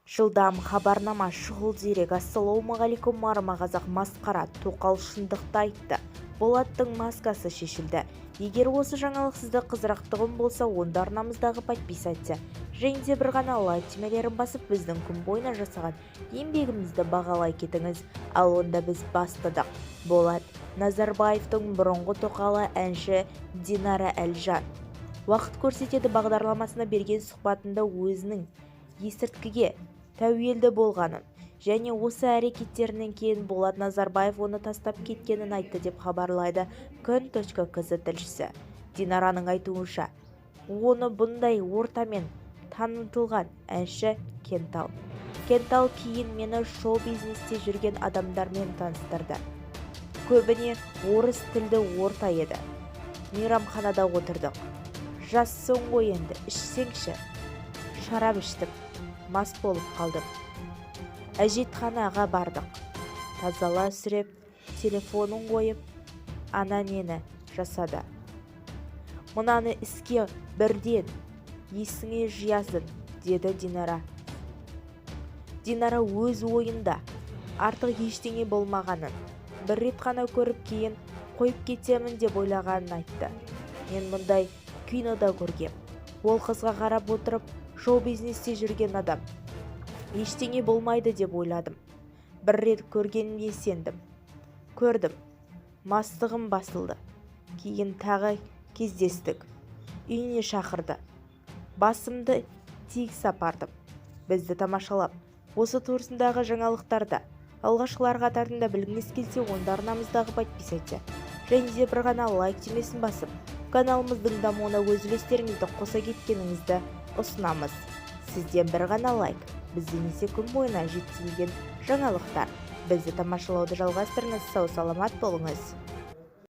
Жылдам хабарнама, шұғыл дерек. Ассалаумағалейкум, марма қазақ! Масқара тоқал шындықты айтты, Болаттың маскасы шешілді. Егер осы жаңалық сізді қызықтыратын болса, онда арнамыздағы подписаться және де бір ғана лайк түймелерін басып, біздің күн бойына жасаған еңбегімізді бағалай кетіңіз. Ал онда біз бастадық. Болат Назарбаевтың бұрынғы тоқалы, әнші Динара Әлжан «Уақыт көрсетеді» бағдарламасына берген сұхбатында өзінің есірткіге тәуелді болғанын және осы әрекеттерінен кейін Болат Назарбаев оны тастап кеткенін айтты деп хабарлайды күн.кз тілшісі. Динараның айтуынша, оны бұндай ортамен танытылған әнші Кентал. Кентал кейін мені шоу-бизнесте жүрген адамдармен таныстырды. Көбіне орыс тілді орта еді. Мейрамханада отырдық. Жассың ғой енді, ішсеңші. Шарап іштім, мас болып қалдым. Әжетханаға бардық. Тазала үсіреп, телефонын қойып, ана нені жасады. Мынаны іске бірден есіңе жиясың, деді Динара. Динара өз ойында артық ештеңе болмағанын, бір рет қана көріп, кейін қойып кетемін деп ойлағанын айтты. Мен мұндай кинода көргем. Ол қызға қарап отырып, шоу-бизнесте жүрген адам. Ештеңе болмайды деп ойладым. Бір рет көргеніне сендім. Көрдім. Мастығым басылды. Кейін тағы кездестік. Үйіне шақырды. Басымды тегіс апардым. Бізді тамашалап, осы турасындағы жаңалықтарды алғашқылар қатарында білгіңіз келсе, онда арнамыздағы подписаться және де бір ғана лайк түймесін басып, каналымыздың дамуына өз үлестеріңізді қоса кеткеніңізді ұсынамыз. Сізден бір ғана лайк, бізден есе күн бойына жеткізілген жаңалықтар. Бізді тамашалауды жалғастырыңыз, сау саламат болыңыз.